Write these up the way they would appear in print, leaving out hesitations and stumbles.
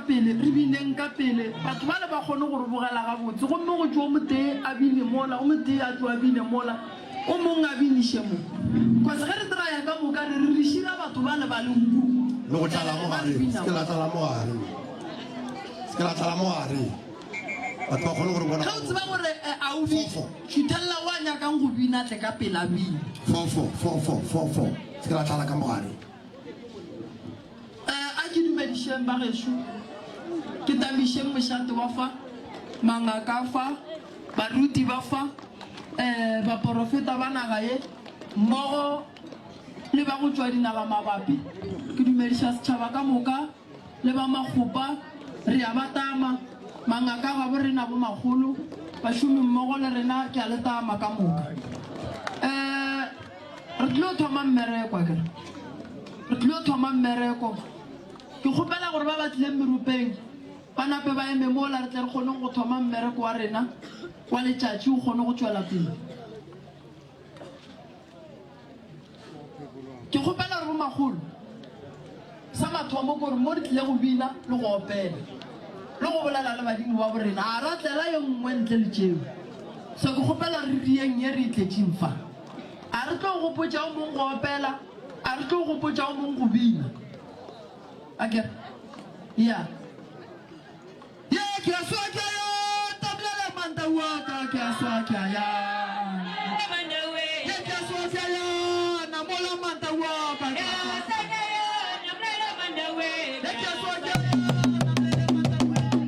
pele, re bineng ka pele, batho bale ba kgone go re bogela gabotse. Gomme go tšwe o motee a bine mola, o motee a tšwe a bine mola, o mong a biniše mo. Cause ge re traya ka moka re re re šira batho bale ba leng kua. Le go tlala Bjale mo rena re gare, bina se ke mo. la tlala mo gare, se ke la tlala mo gare, batho ba kgone go re bona Ge o tseba gabotse. gore a o bine, Fofo. šuthelela o a nyakang go bina a tle ka pele a bine. Fofo, fofo, fofo, se ke la tlala ka mo gare. A ke dumedišeng ba gešo, ke tamišeng mošate wa fa, mangaka a fa, baruti ba fa, baporofeta ba naga ye, mmogo le ba go tšwa dinagamabapi. Ke dumediša setšhaba ka moka le ba makgopa, re a ba tama, mangaka a gabo rena bomakgolo, bašomimmogo le rena, ke a le tama ka moka. Re tlilo thoma mmereko, akere? Re tlilo thoma mmereko. Ke kgopela gore ba ba tlileng meropeng ba nape ba eme mola re tle re kgoneng go thoma mmereko wa rena wa letšatši o kgone go tšwela pele. Ke kgopela gore bomakgolo, sa mathomo ke gore mo re tlile go bina le go opela le go bolela le badimo ba borena, a ra tlela ye nngwe ntle le tšeo. So ke kgopela re rieng ye re e tletšeng fa. A re tlo gopotša o mong go opela, a re tlo gopotša o mong go bina. Akere? Ya. Ye ke a swa ke a ya, Tamlele manta wa ka ke a swa ke a ya. Ye ke a swa ke a ya, Namola manta wa ka ke a swa ke a ya. Ye ke a swa ke a ya, Namlele manta wa ka.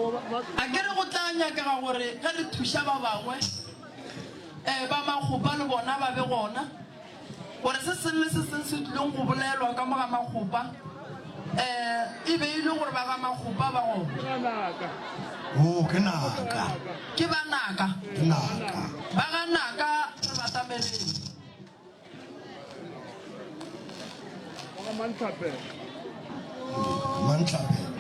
A ke re go tla nyakega gore ge re thuša ba bangwe, um ba makgopa le bona ba be gona, gore se seng le se seng se tlileng go bolelwa ka mo ga makgopa, um e be e le gore ba ga makgopa ba gona. Oo, ke naka. Ke ba naka. Ke naka. Ba ga naka re batameleng. Mantlapele, Mantlapele.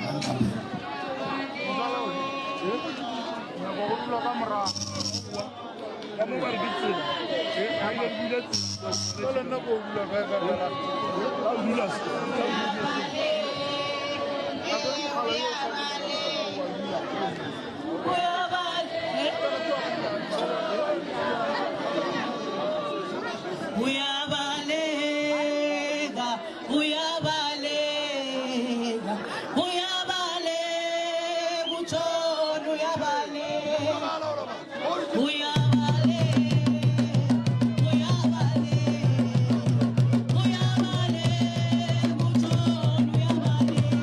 Uyabaleka, uyabaleka, uyabaleka, utshona uyabaleka. Uyabaleka, uyabaleka, uyabaleka, utshona uyabaleka.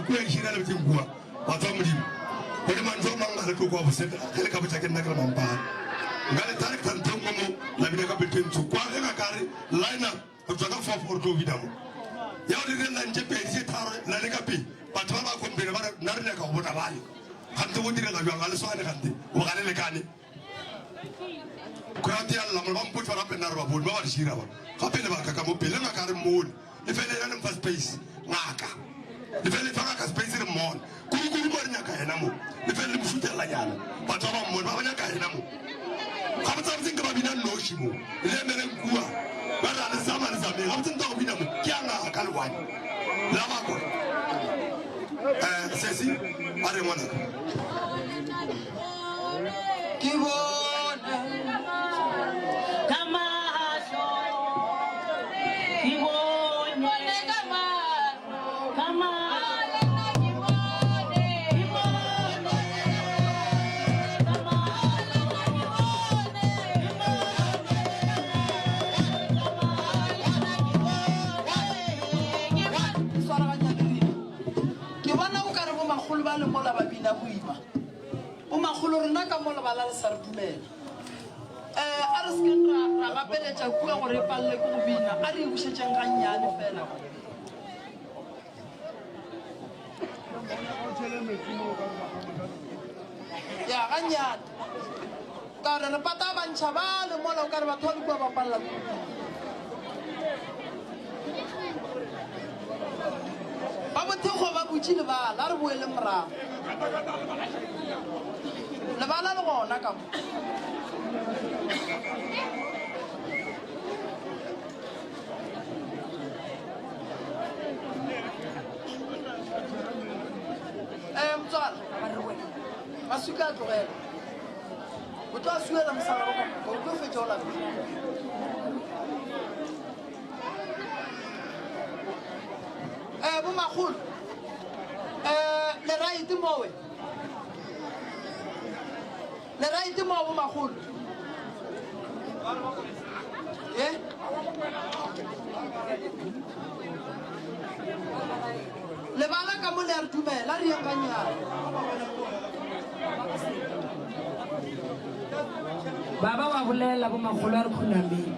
kua e šira le betseng kua. Batho ba Modimo, go le mantšu a mang ga le tlo kwa bose ge le ka botša ke nna ke le mampane. Nka le director ntho e nngwe mo la bina ka pelo tše ntsho. Kwa ge ngaka a re line up re tšwa ka fof o re tlo bina mo. Ya o dirile line tše pedi tše tharo line ka pele. Batho ba ba complaina ba re nna re nyaka go bona bale. Gante go direga bjang ga le swane gante goba ga le lekane. Crowd ya lla mola ba mpotša gape nna re ba bone ba ba re šira ba. Gape lebaka ka mo pele ngaka a re mmone. Le fele yena le mfa space ngaka. Le fele le fa ngaka space re mmone. Kudu kudu mo re nyaka yena mo. Le fele le mo šutella nyana. Batho ba ba mmone ba ba nyaka yena mo. Gabotse gabotse nke ba bina nnoši mo. Le emeleng kua. Ba re a le zama le zameng. Gabotse nto ya go bina mo ke ya ngaka le one. La ba kwa. Eh sesi a re ngwanaka. Ke bone ka mahlo, ke bone ka mahlo, ka mahlo, ke bone, ke bone ka mahlo, ke bone, ke bone. Swaraganya le rena. Ke bona o ka re bomakgolo ba le mola ba bina boima. Bomakgolo rena ka mo lebala le sa re dumela. Eh, a re sekeng ra, ra gapeletša kua gore e palele ke go bina. A re e bušetšeng gannyane fela. Ya, gannyane. Ka gore re pata bantšha ba le mola o ka re batho ba le kua ba palela ke go bina. Ba bothekgo ba butše lebala, a re boeleng morago. Lebala le gona ka mo. Eh, motswala, maswika a tlogela. O tlo a suela mosarabo ka moka, o tlo fetša o lapile. Eh, bomakgolo, eh, le right mowe? Le right mo bomakgolo? Eh? Lebala ka mo le a re dumela, a re yeng gannyane. Baba wa bolela bomakgolo a re khunameng.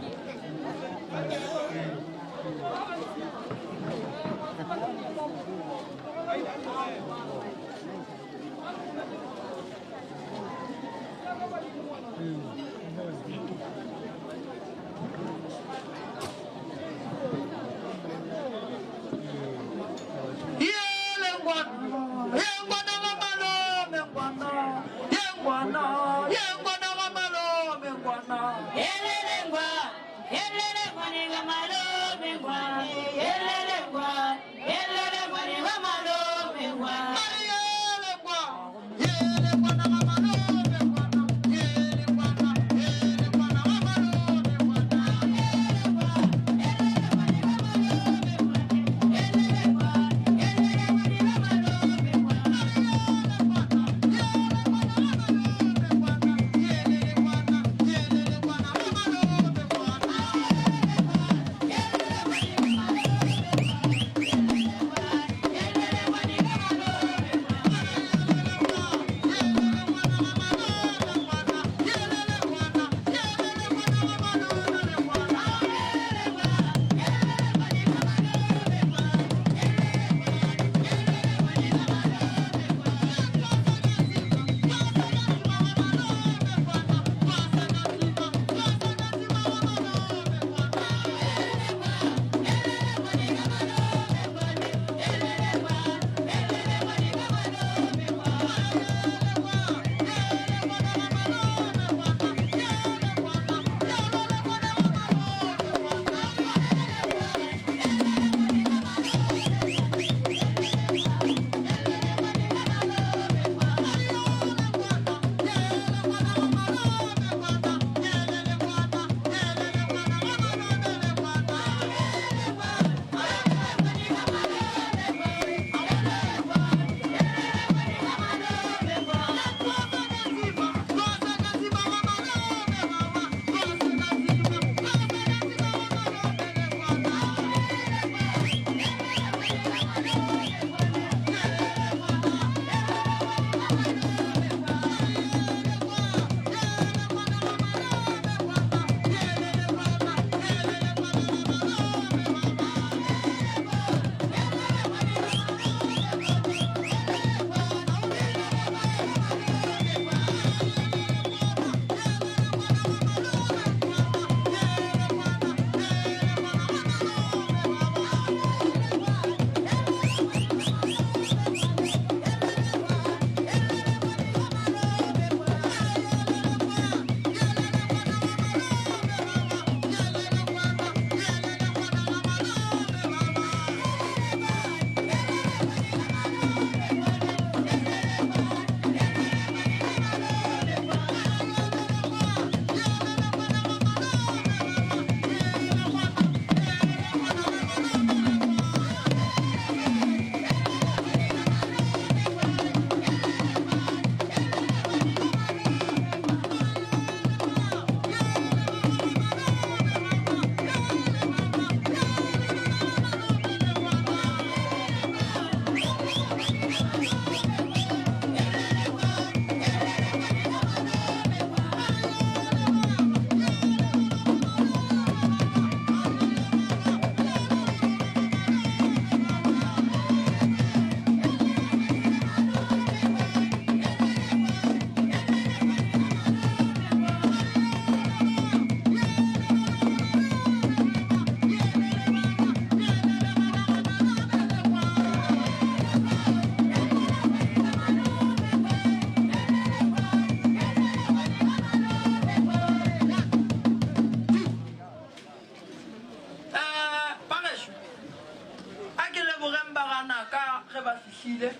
fihlile,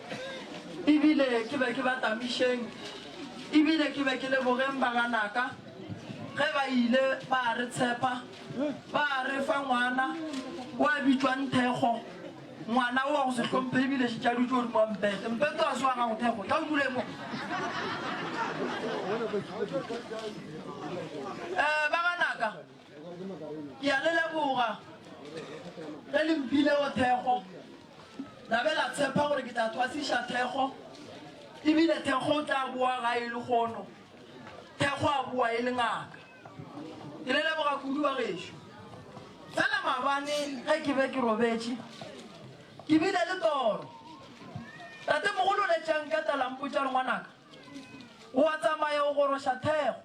ebile ke be ke ba tamišeng, ebile ke be ke lebogeng baganaka ge ba ile ba re tshepa, ba re fa ngwana o a bitšwang Thekgo, ngwana o wa go se hlomphe ebile šetše a dutše godimo ga mpete. Mpete ga se wa gago Thekgo, tla o dule mo. Um baganaka, Ke a le leboga ge le mphilego thekgo. La be la tshepa gore ke tla thwasiša thekgo, ebile thekgo o tla boa gae lehono. Thekgo a boa e le ngaka. Ke le leboga kudu bagešo. Fela maabane ge ke be ke robetše, ke bile le toro. Tatemogolo o letše a nketela a mpotša a re, Ngwanaka, o a tsamaya o goroša thekgo.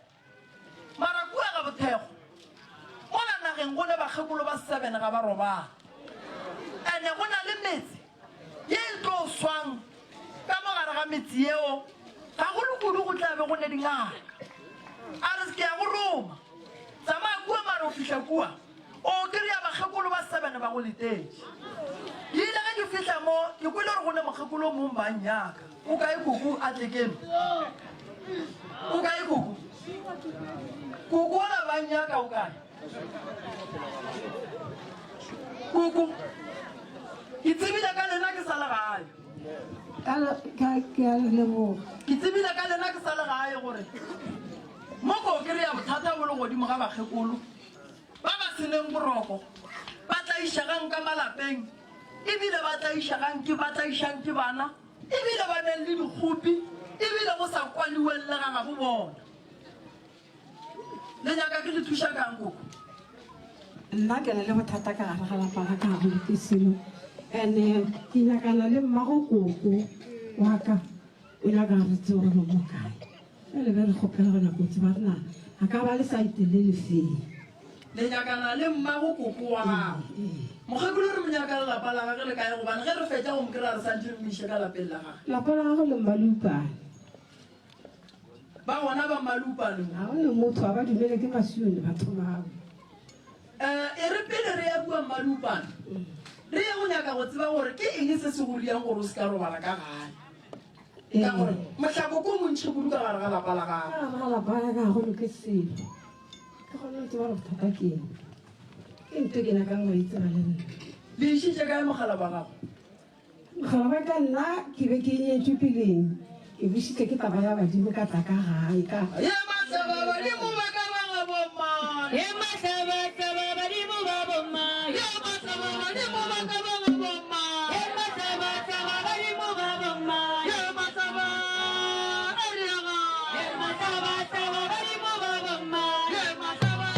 Mara kua ga bothekgo, mola nageng go ne bakgekolo ba 7 ga ba robala. Ene go na le metse ye e tlo swang ka mo gare ga metse yeo, gagolo kudu go tla be go ne dingaka. A re, Ke ya go roma. Tsamaya kua mara o fihla kua, o kry-a bakgekolo ba 7 ba go letetše. Ke ile ge ke fihla mo, ke kwele gore go ne mokgekolo o mong ba nnyaka. O kae koko? A tle keno. O kae koko? Koko ola ba nnyaka o kae? Koko, ke tsebile ka lena ke sa le gae. Ke a le leboga. Ke tsebile ka lena ke sa le gae gore mo ko kry-a bothata bo le godimo ga bakgekolo ba ba seneng boroko, ba tlaišegang ka malapeng ebile ba tlaišegang ke ba tlaišang ke bana ebile ba neng le dikgopi ebile go sa kwaliweng le ga gabo bona. Le nyaka ke le thuša kang koko? Nna ke na le bothata ka gare ga lapa la ka ga go selo ene ke nyakana le mmago koko wa ka o nyaka re tsebe gore mo kae. Bjale be re kgopela go nyaka go tseba gore na a ka ba le sa etele lefeng. Le nyakana le mmago koko wa gago. Mokgekolo re mo nyaka le lapa la gage le kae gobane ge re fetša go mo kry-a re santše re mo iše ka lapeng la gage. Lapa la gagwe le Mmalupane. Ba gona ba Mmalupane mo. Ga go ne motho, ga ba dumele ke Masione batho bao. E re pele re ya kua Mmalupane re ye go nyaka go tseba gore ke eng se se go riang gore o se ka robala ka gae. Ka gore mohlako ke o montši kudu ka gare ga lapa la gago. Ka gare ga lapa la ka ga go loke selo. Ke kgone go tseba gore bothata ke eng. Ke ntho e ke nyakang go e tseba le nna. Le išitše kae mogala wa gago? Mogala wa ka nna ke be ke nyetšwe peleng. Ke bušitše ke taba ya badimo ka tla ka gae ka. Ye mahlaba badimo ba ka ba ga bomma. Ye mahlaba hlaba badimo ba bomma. Ye mahlaba badimo ba ka ba ga bomma. Ye mahlaba hlaba badimo ba bomma. Ye mahlaba eriaga. Ye mahlaba hlaba badimo ba bomma. Ye mahlaba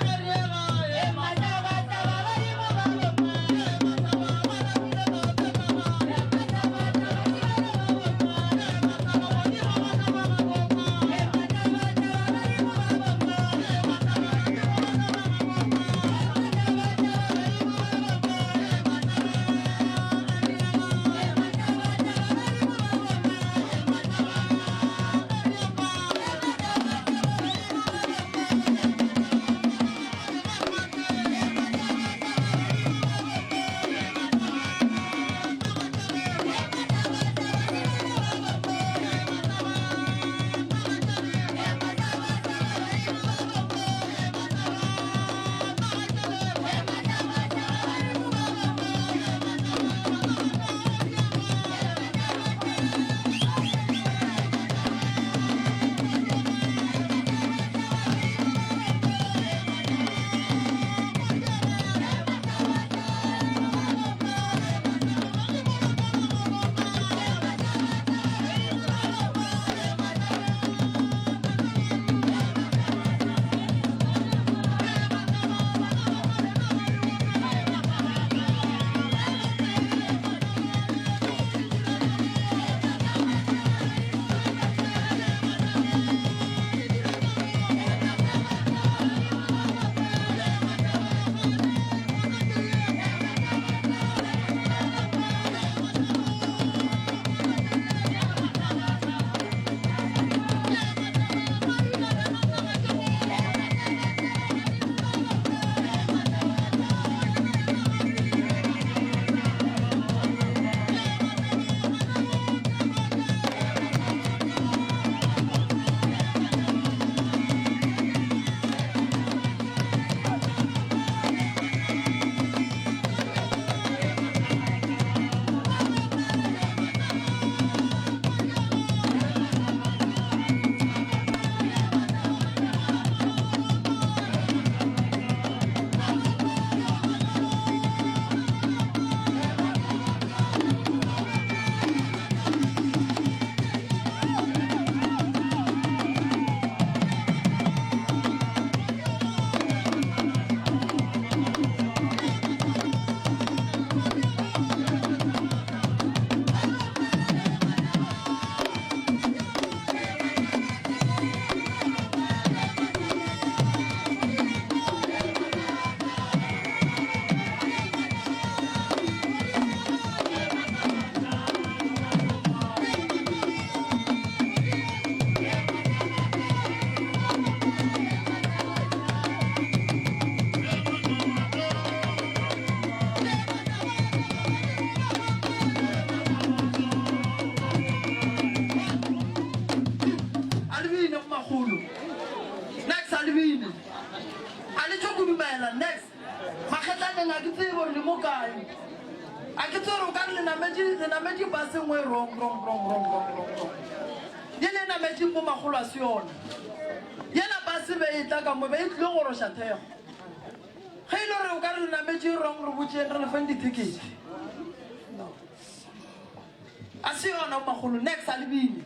eriaga. Ye mahlaba hlaba badimo ba bomma. Ye mahlaba ba lapile ba tsamaya. Ye mahlaba hlaba badimo ba bomma. Ye mahlaba badimo ba ka ba ga bomma. Ye mahlaba hlaba badimo ba bomma. Ye mahlaba badimo ba ka ba ga A le tšo kudumela nex. Makgetlaneng a ke tsebe gore le mo kae. A ke tsebe gore o ka re le nametše, le nametše bus e nngwe e wrong, wrong, wrong, wrong, wrong, wrong, wrong. Ye le e nametšeng bo makgolo a se yona. Yela bus e be e tla ka mo, be e tlile go goroša thekgo. Ge e le gore o ka re le nametše e wrong, re botšeng re le feng dithekete. A se yona bo makgolo, nex a le bine.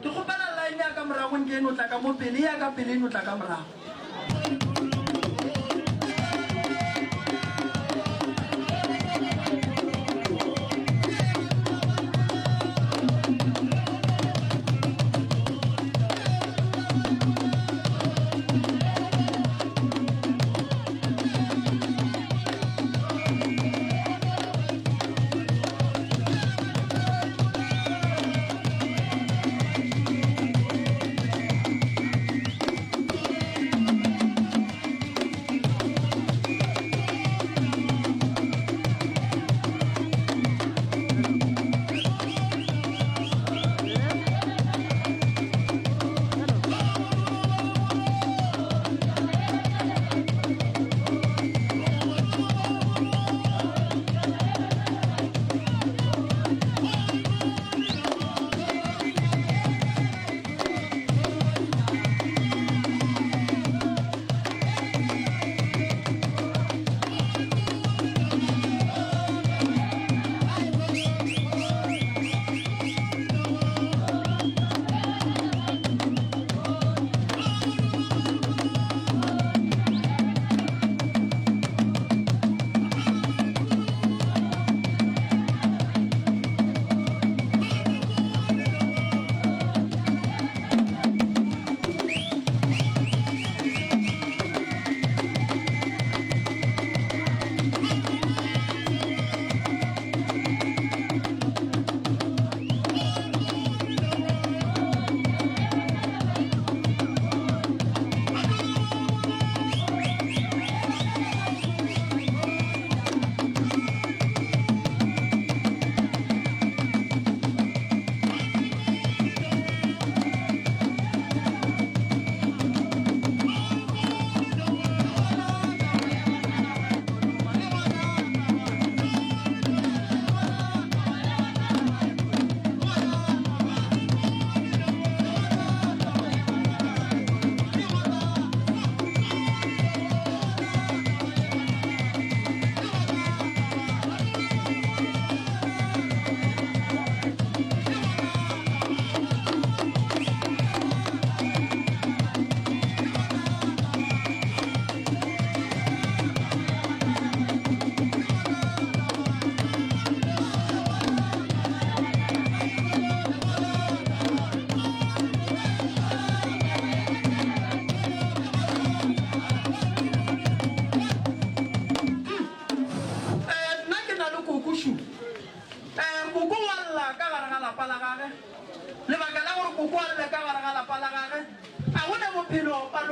Ke kgopela line ya ka morago nke e no tla ka mo pele, ya ka pele e no tla ka morago.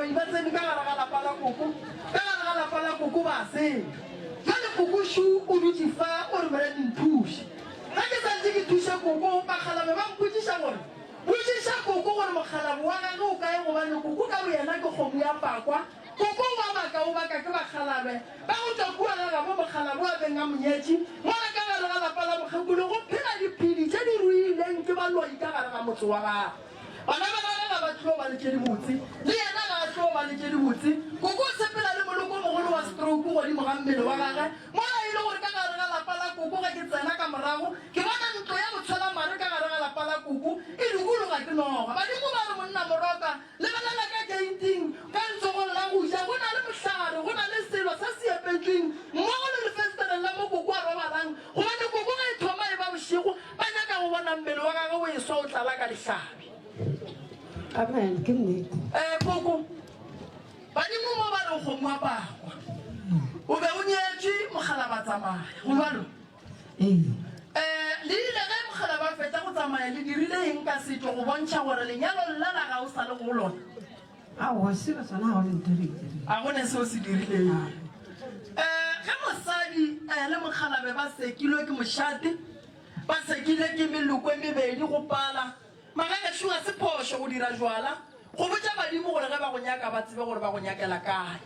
Baloi ba tsene ka gare ga lapa la koko, ka gare ga lapa la koko ba a senya. Bjale koko šo o dutše fa o re Morena nthuše. Ge ke sa ntše ke thuša koko, bakgalabje ba mpotšiša gore, Botšiša koko gore mokgalabje wa gagwe o kae gobane koko ka boyena ke kgomo ya pakwa. Koko wa baka o baka ke bakgalabje ba go tšwa kua ga gabo mokgalabje wa beng a monyetši. Mola ka gare ga lapa la mokgekolo go phela diphedi tše di ruileng ke baloi ka gare ga motse wa gagwe. Bana ba gagwe ga ba tlo ba le tše dibotse, le yena ga a tlo ba le tše dibotse. Koko o sepela le moloko o mogolo wa stroke godimo ga mmele wa gagwe, mola e le gore ka gare ga lapa la koko ge ke tsena ka morago ke bona ntlo ya botshwelamare ka gare ga lapa la koko e dikologa ke noga. Badimo ba re monna Moroka, lebelela ka keiting ka letsogong la go ja go na le mohlare, go na le selo se se epetšweng mmogo le lefesetereng la mo koko a robalang, gobane koko ge e thoma e ba bošego Ba nyaka go bona mmele wa gagwe o eswa o tlala ka dihlabi. Amen, ke nnete. Ee, koko. Badimo mo ba re o kgomo wa pakwa. O be o nyetšwe mogala ba tsamaya. Go bjalo? Ee. Ee, le ile ge mogala ba fetša go tsamaya le dirile eng ka setšo go bontšha gore lenyalo lela la ga o sa le go lona? Aowa, selo sona ga go ne ntho e re e dirileng. Ga go ne seo se dirileng. Ee, ge mosadi eh, le mokgalabe ba sekilwe ke mošate, ba sekile ke meloko e mebedi go pala, magagešo ga se phošo go dira jwala, go botša badimo gore ge ba go nyaka ba tsebe gore ba go nyakela kae.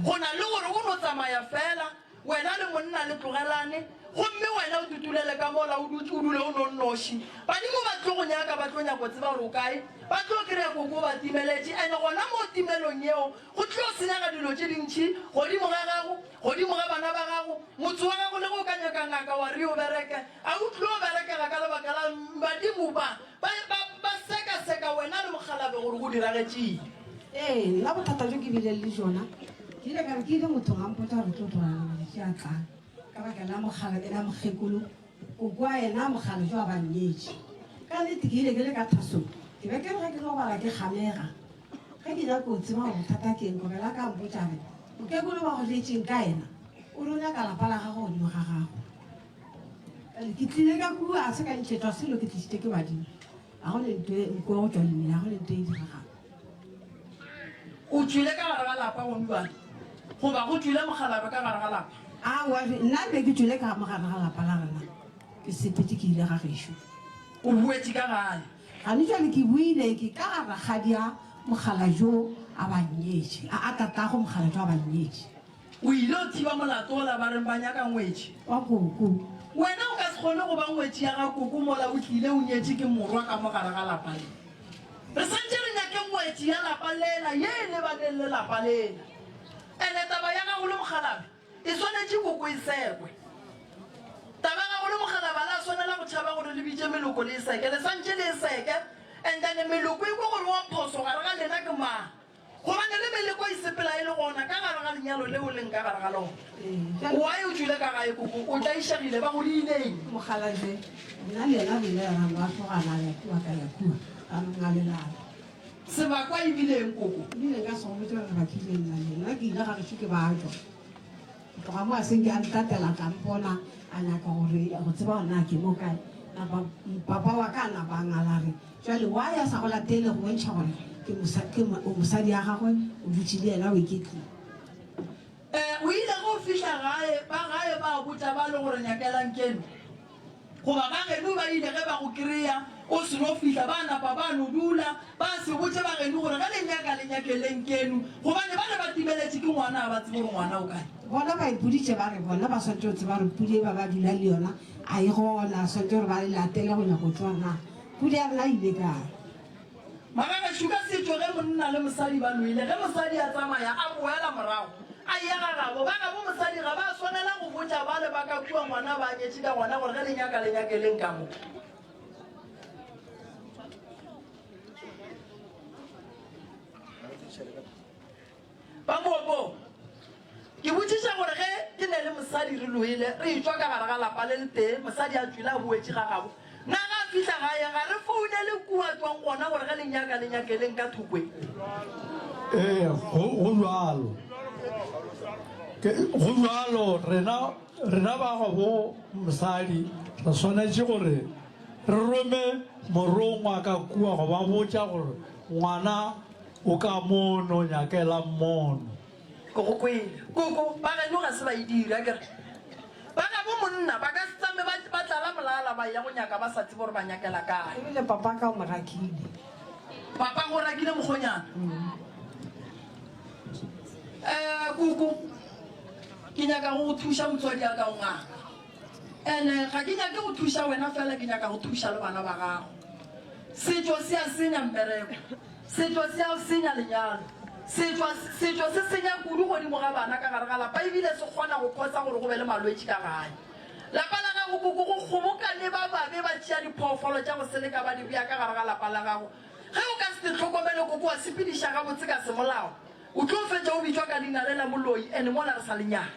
Go na le gore o no tsamaya fela, Wena le monna le tlogelane, gomme wena o tutulele ka mola o dutše o dule o no nnoši. Badimo ba tlo go nyaka, ba tlo nyaka go tseba gore o kae. Ba tlo kry-a koko o ba timeletše, and gona mo timelong yeo go tlo senyega dilo tše dintši godimo ga gago, godimo ga bana ba gago, motse wa gago. Le ge o ka nyaka ngaka wa re o bereke, a o tlo berekega ka lebaka la badimo ba, ba, ba, ba sekaseka wena le mokgalabje gore go diragetšeng. Ee, nna bothata bjo ke bileng le bjona, ke ile ka re ke ile mothong a mpotša gore re tlo tlogana matšatši a tlang ka baka la mogala ke la mokgekolo, koko wa yena mogala jo a ba nnyetše. Ka nnete ke ile ke le ka thasong, ke be ke re ge ke robala ke kgamega. Ge ke nyaka go tseba gore bothata ke eng, kobela ka mpotša a re, Mokekolo ba go jetšeng ka yena o re o nyaka lapa la gagwe godimo ga gago. Bjale ke tlile ka kua, a se ka ntšhetšwa selo, ke tlišitše ke badimo. Ga go ne nto e nko go tšwa lemina, ga go ne nto e diregang. O tšwile ka gare ga lapa gone bjale, goba go tšwile mokgalabje ka gare ga lapa? Aowa, nna be ke tšwile ka mo gare ga lapa la rena, ke sepetše ke ile ga gešo. O boetše ka gae? Gane bjale ke boile, ke ka ga rakgadia mokgalabje a ba nnyetše, a a tatago mokgalabje a ba nnyetše. O ile o thiba molato wola ba reng ba nyaka ngwetši. Wa koko. Wena o ka se kgone go ba ngwetši ya ga koko mola o tlile o nyetše ke morwa ka mo gare ga lapa le. Re santše re nyake ngwetši ya lapa lela ye e lebaneng le lapa lela. Ene taba ya gago le mokgalabje e swanetše koko e sekwe. Taba ya gago le mokgalabje a la swanela go tšhaba gore le bitše meloko le e seke. Le santše le e seke and then meloko e kwe gore wa phoso gare ga lena ke mang. Gobane le meleko e sepela e le gona ka gare ga lenyalo leo leng ka gare ga lona. Why o tšwile ka gae koko? O tlaišegile, ba go diileng? Mokgalabje, nna le yena re ile ra no ahlogana, a ya kua ka ya kua, ra no ngalelana. Sebakwa e bile eng koko? Ebile nka se go botše gore re bakile eng nna le yena. Nna ke ile ga gešo ke bajwa. Go tloga mo a se nke a ntatela a tla mpona, a nyaka gore go tseba gore na ke mo kae. Napa papa wa ka a napa a ngala a re, Bjale why a sa go latele go bontšha gore ke ke o mosadi ya gagwe, o dutše le yena o iketlile. O ile ge o fihla gae, ba gae ba botša ba le gore nyakelang keno. Goba ba geno ba ile ge ba go kry-a o seno fihla, ba napa ba no dula, ba se botše ba geno gore ge le nyaka le nyakeleng keno, gobane ba le ba timeletše ke ngwana, ga ba tsebe gore ngwana o kae. Bona ba ipoditše ba re bona ba swanetše go tseba gore pudi e ba ba dulang le yona a e gona, swanetše gore ba le latele go nyaka go tseba gore na pudi ya rena e ile kae. Magagešo ka setšo ge monna le mosadi ba lwele, ge mosadi a tsamaya a boela morago a eya ga gabo, ba gabo mosadi ga ba swanela go botša bale ba ka kua ngwana ba nyetše ka gona gore ge le nyaka le nyakeleng ka mo. Ba moopong. Ke botšiša gore ge ke ne le mosadi re loile, re etšwa ka gare ga lapa le letee, mosadi a tšwile a boetše ga gabo, na ge a fihla gae ga re founele kua a tšwang gona gore ge le nyaka le nyakeleng ka thokwe? Ee, go, go bjalo. Ke, go bjalo, rena, rena ba gabo mosadi re swanetše gore re rome morongwa ka kua go ba botša gore ngwana. o ka mono nyakela mono. Ke go kwele. Koko, ba geno ga se ba e dire, akere? Ba gabo monna ba ka se tsame ba, ba tlala molala ba eya go nyaka ba sa tsebe gore ba nyakela kae. Ebile papa ka o mo rakile. Papa go rakile mokgonyana. Eh, koko, ke nyaka go go thuša motswadi ya ka o ngaka. Ene ga ke nyake go thuša wena fela, ke nyaka go thuša le bana ba gago. Setšo se a senya mmereko. Setšo se a senya lenyalo. Setšo, setšo se senya kudu godimo ga bana ka gare ga lapa ebile se kgona go khosa gore go be le malwetši ka gae. Lapa la gago koko go kgobokane ba babe ba tšea diphoofolo tša go seleka ba di bea ka gare ga lapa la gago. Ge o ka se di hlokomele koko wa sepediša gabotse ka semolao, o tlo fetša o bitšwa ka leina le la moloi and mola re sa le nyake.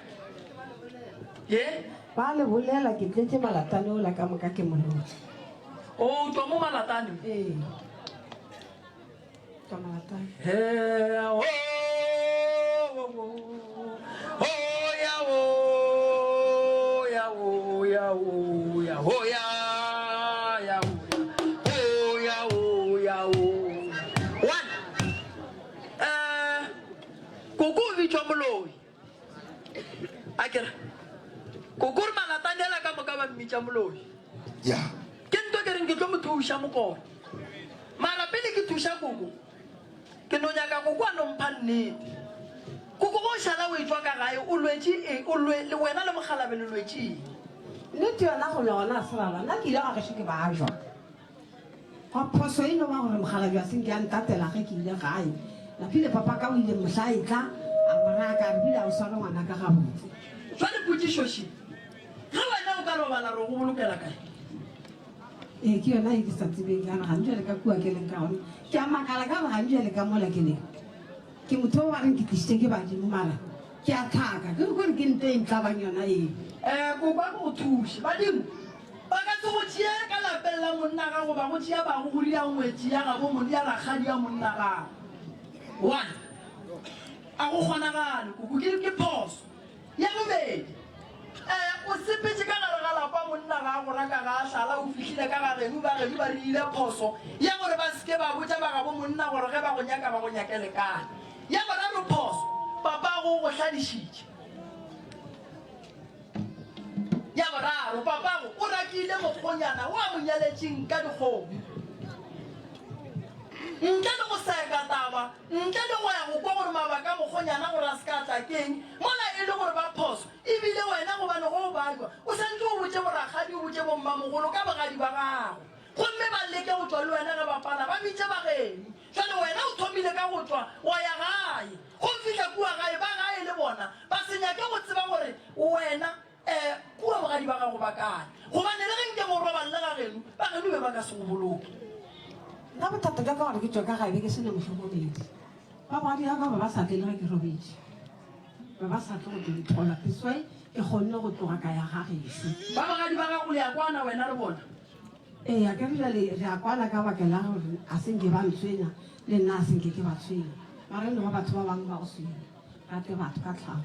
Ye? Ba le bolela ke tletše malatane ola ka moka ke moloi. O tšwa mo malatane? Ee. Tšwa malatane. He o o ya o ya o ya o ya o ya ya o o ya o ya o. One. Eh, koko o bitšwa moloi. A ke re, koko re malatane ela ka moka ba mmitša moloi. Ya. Ke nto ke reng ke tlo mo thuša mokone. Mara pele ke thuša koko, ke no nyaka koko a no mpha nnete. Koko go šala o etšwa ka gae o lwetše eng? O lwe, le wena le mokgalabe le lwetše eng? Nnete yona go lwa gona a se ra lwa. Nna ke ile ga gešo ke bajwa. Gwa phoso e no ba gore mokgalabje a se nke a ntatela ge ke ile gae. Napile papa ka o ile mohla a etla a mo raka a re bile a o sware ngwanaka gabotse. Jwale potšišo še, Ge wena o ka robala re go bolokela kae? Ee, ke yona e ke sa tsebeng ka gore gantši bjale ka kua ke leng ka gona. Ke a makala ka gore gantši bjale ka mola ke leng. Ke motho o ba reng ke tlišitše ke badimo mara ke a tlhaka. Ke re kore ke nto e ntlabang yona eo. Ee, kopa ke go thuše. Badimo ba ka se go tšee ka lapeng la monna gago ba go tšea ba go go dia ngwetši ya gabo ya rakgadi ya monna gago. One, a go kgonagale koko, ke, ke phoso. Ya bobedi, ee, o sepetše ka gare ga lapa monna ga a go raka ga a hlala, o fihlile ka ga geno, ba geno ba dirile phoso ya gore ba se ke ba botša ba gabo monna gore ge ba go nyaka ba go nyakele kae. Ya boraro phoso, papago o go hladišitše. Ya boraro, papago o rakile mokgonyana wo a mo nyaletšeng ka dikgomo. Ntle le go seka taba, Ntle le go ya go kwa gore mabaka a mokgonyana gore a se ka a tla ke eng, mola e le gore ba phoso, e bile wena gobane ge o babja o santše o botše borakgadi, o botše bommamogolo ka bogadi ba gago, gomme ba leke go tšwa le wena ge ba pala, ba bitše ba geno. Bjale wena o thomile ka go tšwa wa ya gae. Go fihla kua gae, ba gae le bona ba se nyake go tseba gore wena Ee, kua bogadi ba gago ba kae? Gobane le ge nke bo roballe ga geno, ba geno be ba ka se go boloke. Nna bothata bja ka gore ke tšwe ka gae be ke se na mohlokomedi. Ba bogadi ba ka ba ba sa tle le ge ke robetše. Ba ba sa tle go tlo nthola. That's why ke kgonne go tloga ka ya ga gešo. Ba bogadi ba gago le a kwana wena le bona? Ee, akere bjale re a kwana ka baka la gore a se nke ba ntshwenya, le nna a se nke ke ba tshwenya. Mara e no ba batho ba bangwe ba go se rate batho ka tlhago.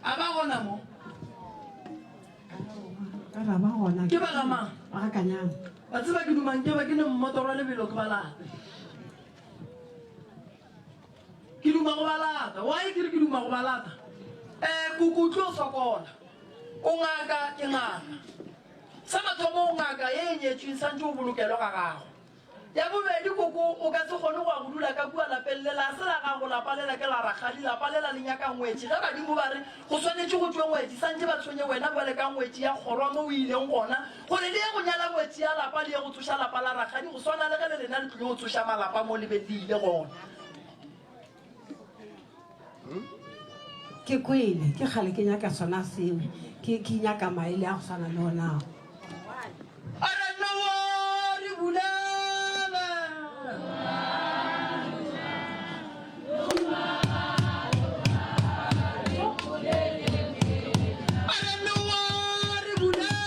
A ba gona mo? Ka ra ba gona. Ke ba ga mang? Ba ga Kanyana. Wa tseba ke duma nke ba ke ne mmotoro wa lebelo ke ba late. Ke duma go ba lata. Why ke re ke duma go ba lata? Eh, koko o tlo sokola. O ngaka, ke ngaka. Sa mathomo o ngaka ye e nyetšweng santše o bolokelwe ga gago. Ya bobedi, koko, o ka se kgone go ya go dula ka kua lapeng lela. Ga se la gago lapa lela, ke la rakgadi. Lapa lela le nyaka ngwetši. Ge badimo ba re go swanetše go tšwe ngwetši, santše ba tshwenye wena bjale ka ngwetši ya kgorwa mo o ileng gona, gore le ye go nyala ngwetši ya lapa, le ye go tsoša lapa la rakgadi, go swana le ge le lena le tlile go tsoša malapa mo le be le ile gona. Ke kwele, ke kgale ke nyaka sona seo, ke, ke nyaka maele a go swana le onao. A re Noa re bulele. A re Noa re bulele.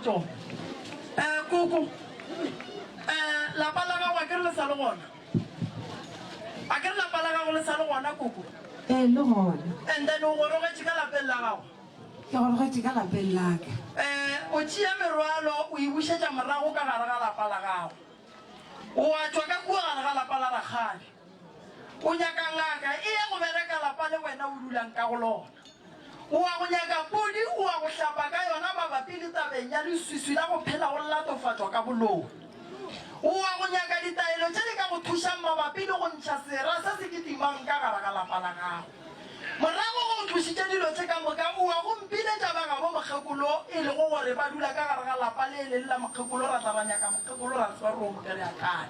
tšona. Eh, koko, eh, lapa la gago a ke re le sa le gona? A ke re lapa la gago le sa le gona, koko? Ee, le gona. And then o gorogetše ka lapeng la gago? Ke gorogetše ka lapeng la ka. Eh, o tšea merwalo o e bušetša morago ka gare ga lapa la gago. O a tšwa ka kua gare ga lapa la rakgadi. O nyaka ngaka e ye go bereka lapa le wena o dulang ka go lona. O a go nyaka pudi o a go hlapa ka yona mabapi le tabeng ya leswiswi la go phela o latofatšwa ka boloi. O a go nyaka ditaelo tše di ka go thušang mabapi le go ntšha sera se se kitimang ka gare ga lapa la gago. Morago ge o tlošitše dilo tše ka moka, o a go mpiletša ba gabo mokgekolo, e lego gore ba dula ka gare ga lapa le leng la mokgekolo, ra tla ra nyaka mokgekolo ra tseba gore o mo kry-a kae.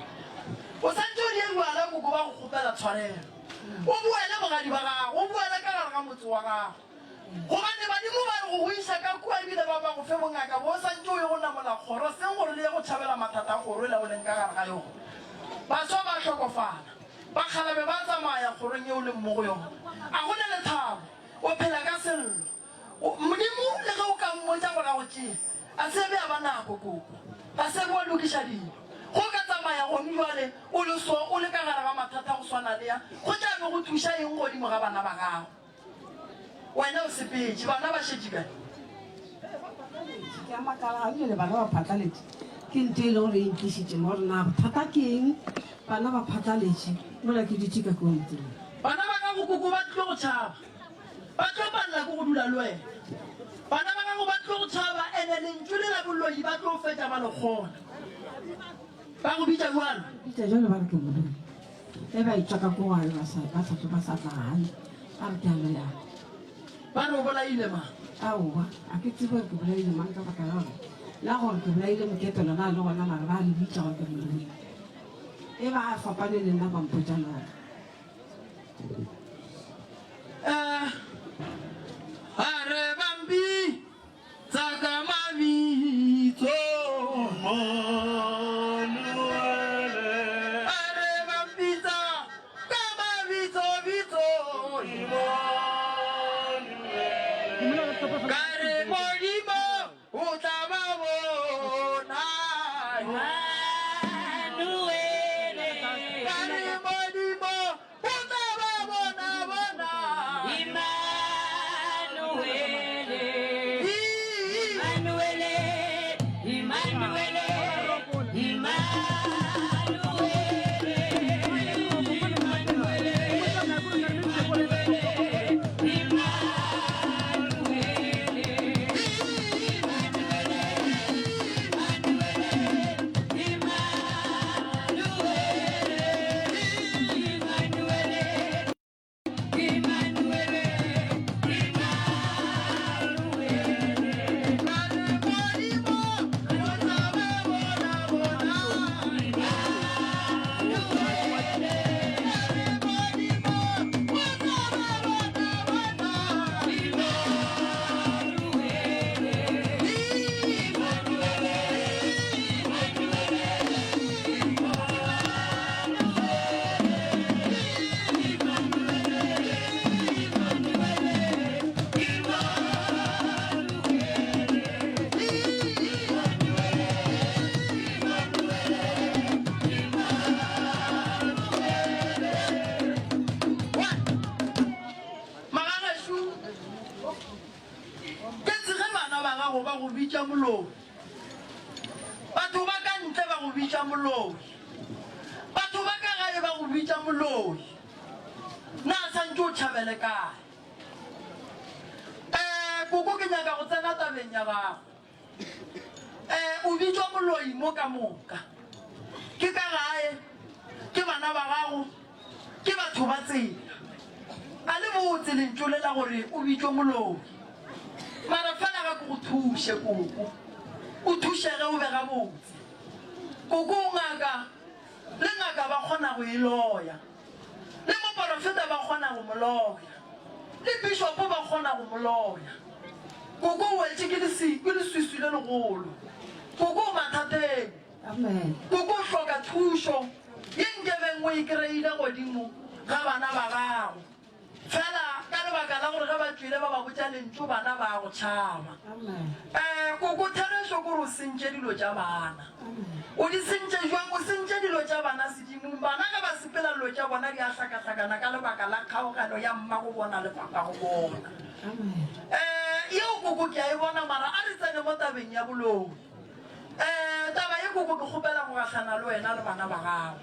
O santše o die bjala koko ba go kgopela tshwarelo. O boele bogadi ba gago, o boele ka gare ga motse wa gago. Gobane badimo ba re go go iša ka kua ebile ba ba go fe bongaka bo o santše o ye go namola kgoro, seng gore le ye go tšhabela mathata a kgoro ela o leng ka gare ga yona. Baswa ba hlokofala. Bakgalabje ba tsamaya kgorong ye o leng mo go yona. A go na lethabo? O phela ka sello. Modimo le ge o ka mmotša gore a go tšee, a se be a ba nako, koko. Ga se be wa lokiša dilo. Ge o ka tsamaya gone bjale o le so, o le ka gare ga mathata a go swana le a, go tla be go thuša eng godimo ga bana ba gago? Wena o sepetše, bana ba šetše kae? Ee, ba phatlaletše. Ke a makala ga bjale bana ba phatlaletše. Ke ntho e le gore e ntlišitše mo gore na bothata ke eng bana ba phatlaletše mola ke dutše ka kua motseng. Bana ba gago koko ba tlo go tšhaba. Ba tlo palela ke go dula le wena. Bana ba gago ba tlo go tšhaba ene lentšu le la boloi ba tlo fetša ba le kgona. Ba go bitša bjalo? Bitša bjalo ba re ke moloi. Ge ba etšwa ka ko gae ba sa ba sa tlo ba sa tla gae ba re ke a loya. Ba re o bolaile mang? Aowa, a ke tsebe gore ke bolaile mang ka baka la gore la gore ke bolaile mokepelo na le gona mara ba le bitša gore ke moloi. E ba fapane le nna ba mpotša lona. Eh, a re bambi tsa ka mabitso. A re ba mpitsa ka mabitso bitso. Ka re Modimo o tla ba bona. Ka re Modimo O tla ba bona bona. Emmanuele. Emmanuele. Emmanuele. Emmanuele. Magagešo, ke tsege bana ba gago ba go bitša moloi. Batho ba ka ntle ba go bitša moloi. Batho ba ka gae ba go bitša moloi. Na santše o tšhabele kae? Eh, koko ke nyaka go tsena tabeng ya gago. Eh, o bitšwa moloi mo ka moka. Ke ka gae, ke bana ba gago, ke batho ba tsela. A le botse lentšu le la gore o bitšwe moloi. Mara fela ga ke go thuše, koko. O thušege o be gabotse. Koko o ngaka, le ngaka ba kgona go e loya. Le moporofeta ba kgona go mo loya. Le bishopo ba kgona go mo loya. Koko o wetše ke ke leswiswi le legolo. Koko o mathateng. Amen. Koko o hloka thušo ye nkebeng o e kry-ile godimo ga bana ba gago. Fela ka. lebaka la gore ge ba tšwele ba ba botša lentšu bana ba a go tšhaba. Um koko therešo ke gore o sentše dilo tša bana. O di sentše jwang? O sentše dilo tša bana sedimong. Bana ge ba sepela dilo tša bona di a hlakahlakana ka lebaka la kgaogelo ya mmago bona le papago bona. Um yeo koko ke a e bona mara a re tsene mo tabeng ya boloi. Um taba ye koko ke kgopela go gahlana le wena le bana ba gago.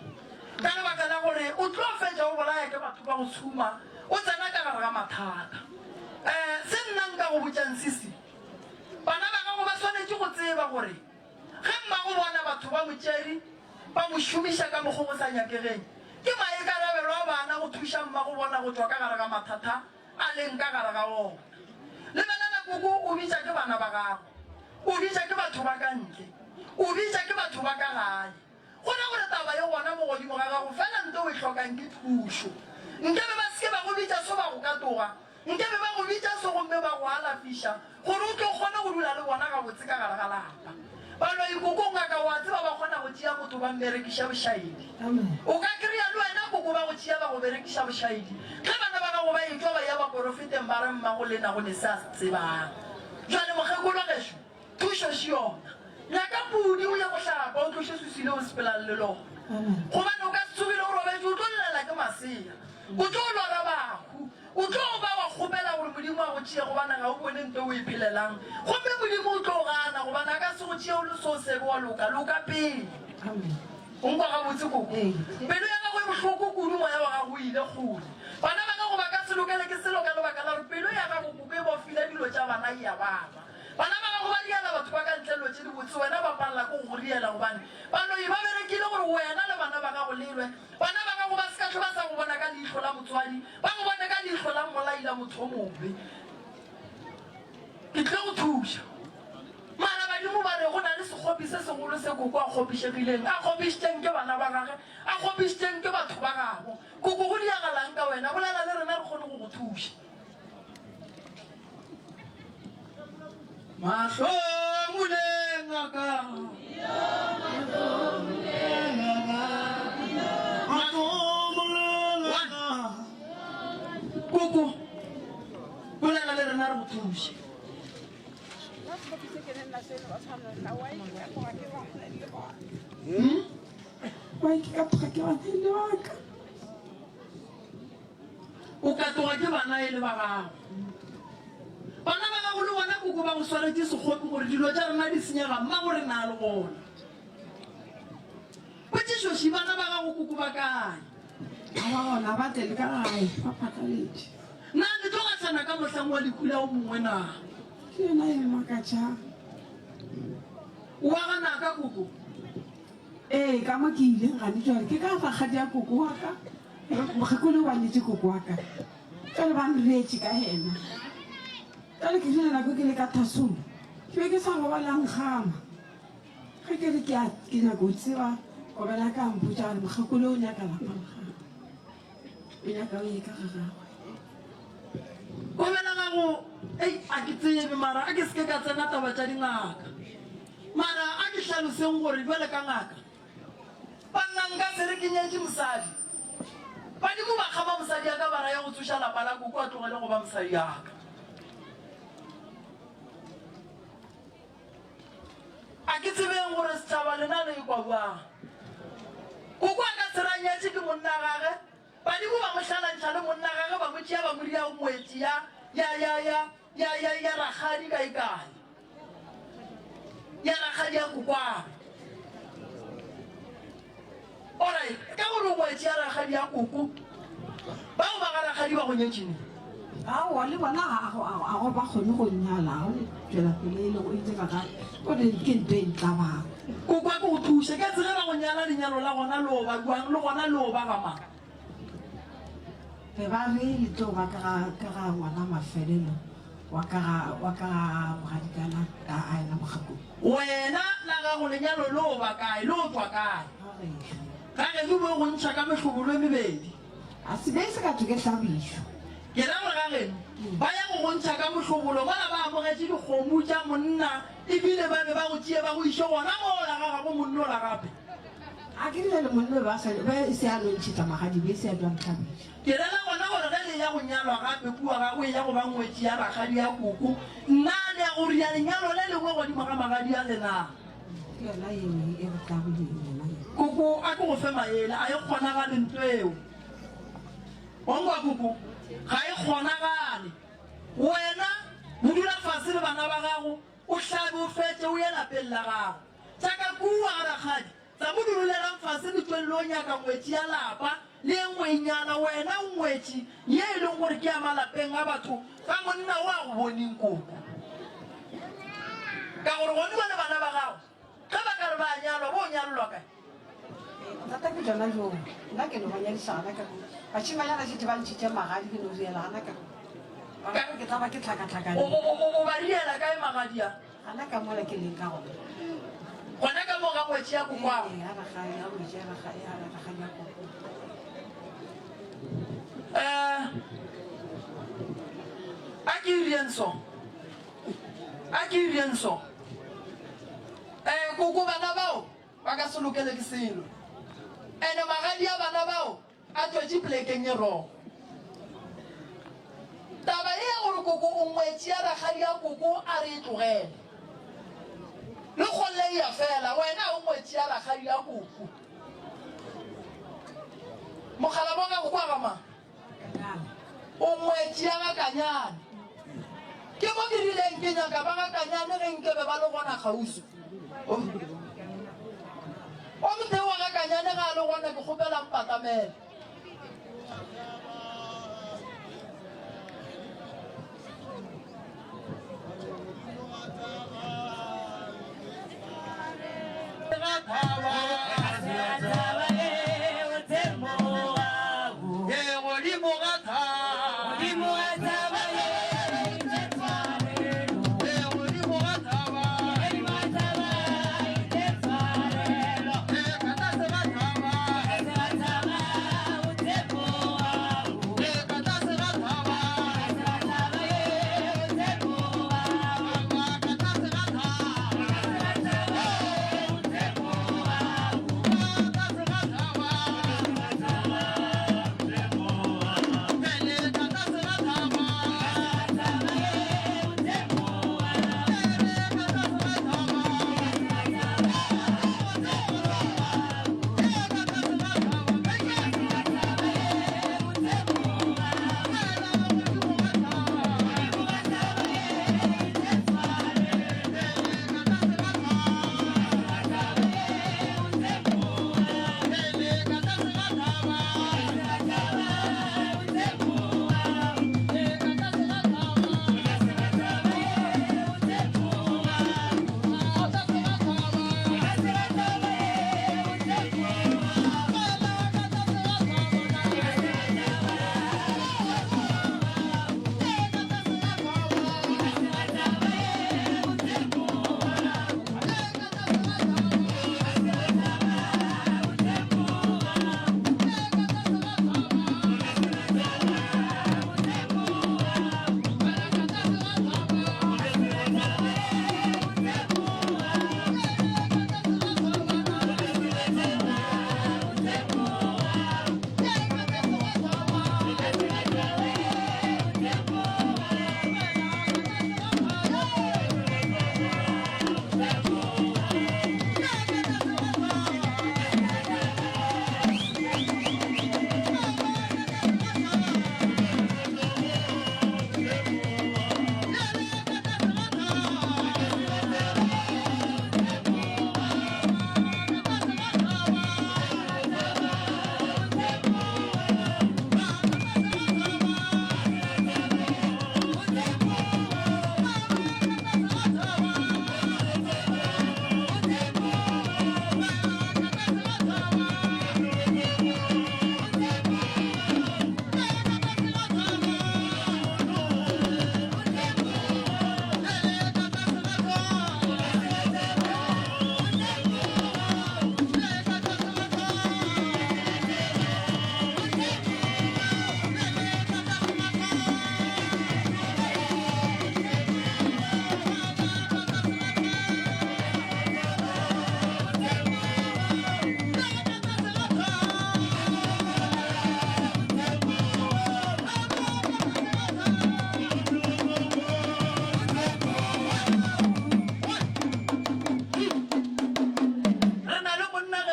Ka lebaka la gore o tlo fetša o bolaya ke batho ba go tshuma, o tsena ka gare ga mathata. Um se nna nka go botšang sisi, bana ba gago ba swanetše go tseba gore ge mmago bona batho ba mo tšere ba mo šomiša ka mokgo go sa nyakegeng, ke maikarabelo a bana go thuša mmago bona go tšwa ka gare ga mathata a leng ka gare ga ona. Lebelela koko o bitša ke bana ba gago, o bitša ke batho ba ka ntle, o bitša ke batho ba ka gae. Go ra gore taba e gona mo godimo ga gago, fela nto o e hlokang ke thušo. Nke be ba se ke ba go bitša so ba go katoga, nke be ba go bitša so gomme ba go alafiša gore o tlo kgone go dula le bona gabotse ka gare ga lapa. Baloi koko, ngaka o a tseba ba kgona go tšea motho ba mmerekiša bošaedi. O ka kry-a le wena koko ba go tšea ba go berekiša bošaedi. Ge bana ba gago ba etšwa ba eya baporofeteng ba re mmago lena go ne se a se tsebang. Bjale mokgekolo gešo, Thušo še yona. Nyaka pudi o ye go hlapa, o tloše swiswi leo o sepelang le lona. Gobane o ka se tsogile o robetše, o tlo llela ke masea. O tlo lora bahu. O tlo ba wa kgopela gore Modimo a go tšee gobane ga o bone nto o e phelelang. Gomme Modimo o tlo gana gobane a ka se go tšee o le so sebe wa loka. Loka pele. O nkwa gabotse, koko? Pelo ya gago e bohloko kudu, moya wa gago o ile kgole. Bana ba gago ba ka se lokele ke selo ka lebaka la gore pelo ya gago, koko, e bofile dilo tša bana e a baba. Bana ba gago ba riela batho ba ka ntle dilo tše dibotse, wena ba palela ke go go riela gobane baloi ba berekile gore wena le bana ba gago le lwe. Bana ba gago ba se ka hlwe ba sa go bona ka leihlo la motswadi, ba go bone ka leihlo la mmolai la motho o mobe. Ke tlile go thuša. Mara badimo ba re go na le sekgopi se segolo se koko a kgopišegileng, a kgopišitšeng ke bana ba gage, a kgopišitšeng ke batho ba gabo. Koko go diagalang ka wena? Bolela le rena re kgone go go thuša. Mahlomoleng a ka. Koko, bolela le rena re go thuše. Hmm? Why ke ka tloga ke bana e le baka? O katoga ke bana e le ba gago. Bana ba gago le bona koko ba go swaretše sekgopi gore dilo tša rena di senyega mmago rena a le gona. Potšišoši, bana ba gago koko ba kae? Ga ba gona, ba tle le ka gae, ba phatlaletše. Na le tlo gahlana ka mohlang wa lehu la o mongwe na? Ke yona e mmakatšang. O a gana ka koko? Ee, ka mo ke ileng gane jwale ke ka rakgadi ya koko wa ka. Mokgekolo ba nyetše koko wa ka. Jwale ba nreetše ka yena. Jwale ke rile nako ke le ka thasong, ke be ke sa robala nkgama. Ge ke re ke a ke nyaka go tseba, kobela ka mpotša gore mokgekolo o nyaka lapa la gagwe. O nyaka o ye ka ga gagwe. Kobela gago, ei, a ke tsebe mara a ke se ke ka tsena taba tša dingaka. Mara a ke hlaloseng gore bjale ka ngaka, banna nka se re ke nyetše mosadi. Badimo ba kgama mosadi ya ka ba ra ya go tsoša lapa la koko a tlogele go ba mosadi ya ka. A ke tsebeng gore setšhaba lena le ekwa bjang. Koko a ka se re a nyetše ke monna gage, badimo ba mo hlalantšha le monna gage ba mo tšea ba mo dira ngwetši ya, ya, ya, ya, ya, ya, ya rakgadi kaekae. Ya rakgadi ya kokwagwe. Alright, ka gore o ngwetši ya rakgadi ya koko, bao ba ga rakgadi ba go nyetše neng? Aowa, le bona ga go, a go ba kgone go nnyala, ga go tšwela pele e le go itse ka ga, gore ke ntho e ntlabang. Koko a ke go thuše, ka tsege ba go nyala lenyalo la gona le oba bjang, le gona le oba ga mang? Be ba re le tlo ba ka ga, ka ga ngwana mafelelo wa ka ga, wa ka ga mogadikana ka a ena mokgakong. Wena la gago lenyalo le o ba kae, le o tšwa kae? Ga gešo. Ga geno bo go ntšha ka mehlobolo e mebedi. A se be se ka thwe ke hlabišo. Ke ra gore ga geno ba ya go go ntšha ka mohlobolo mola ba amogetše dikgomo tša monna ebile ba be ba go tšee ba go iše gona mola ga gabo monnola gape. A ke rile le monna o be a sa, be e se a no ntšhetša magadi, be e se a tšwa ntlhabiša. Ke rela gona gore ge le. eya go nyalwa gape kua ga o eya go ba ngwetši ya rakgadi ya koko, nna le ya go ria lenyalo le lengwe godimo ga magadi a lena? Ke yona yeo e re tlago le yona ye. Koko, a ke go fe maele, a e kgonagale ntlo eo. Wa nkwa koko? Ga e kgonagale. Wena o dula fase le bana ba gago, o hlabe o fetše o ye lapeng la gago. Tša ka kua ga rakgadi, tsa mo dulelang fase le tšweng le o nyaka ngwetši ya lapa le ye nngwenyana. Wena o ngwetši ye e leng gore ke ya malapeng a batho ga monna o a go boneng koko. Ka gore gone bjale bana ba gago ge ba ka re ba a nyalwa, bo nyalelwa kae? Bothata ke bjona bjoo. Nna ke no ba nyadiša gana ka mo. Bašemanyana šetše ba ntšhitše magadi, ke no riela gana ka mo. Gona ke tla ba ke hlakahlakane. O ba riela kae magadi a? Gana ka mola ke leng ka gona. Gona ka mo ga ngwetši ya kokwago? Ee, ga rakgadi, ga ngwetši ya rakgadi, ya rakgadi ya koko. Eh, a ke ireng so? A ke ireng so? Eh, koko bana bao Ba ka se lokele ke selo. Ene magadi a bana bao a tšwetše plekeng ye wrong. Taba ye ya gore koko o ngwetši ya rakgadi ya koko a re e tlogele. Le kgolle e ya fela, wena o ngwetši ya rakgadi ya koko. Mokgalabo wa gago kwa ga mang? O ngwetši ya ga Kanyane. Ke mo ke rileng ke nyaka ba ga Kanyane ge nke be ba le gona kgauswi. O motee wa ga Kanyane ga a le gona ke kgopela mpatamele.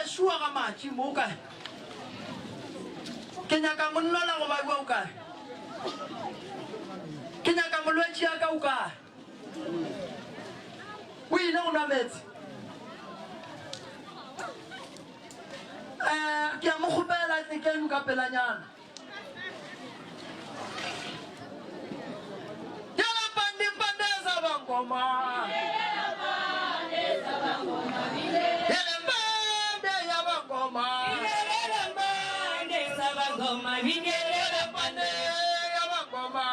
gešo wa ga Matši mo o kae? Ke nyaka monnola go baiwa o kae? Ke nyaka molwetši ya ka o kae? O ile go nwa meetse. Eh, ke a mo kgopela tle keno ka pelanyana. Yala pande pande sa bangoma. Yala pande ya bangoma. Yala pande ya bangoma. Yala pande ya bangoma. Yala pande ya bangoma.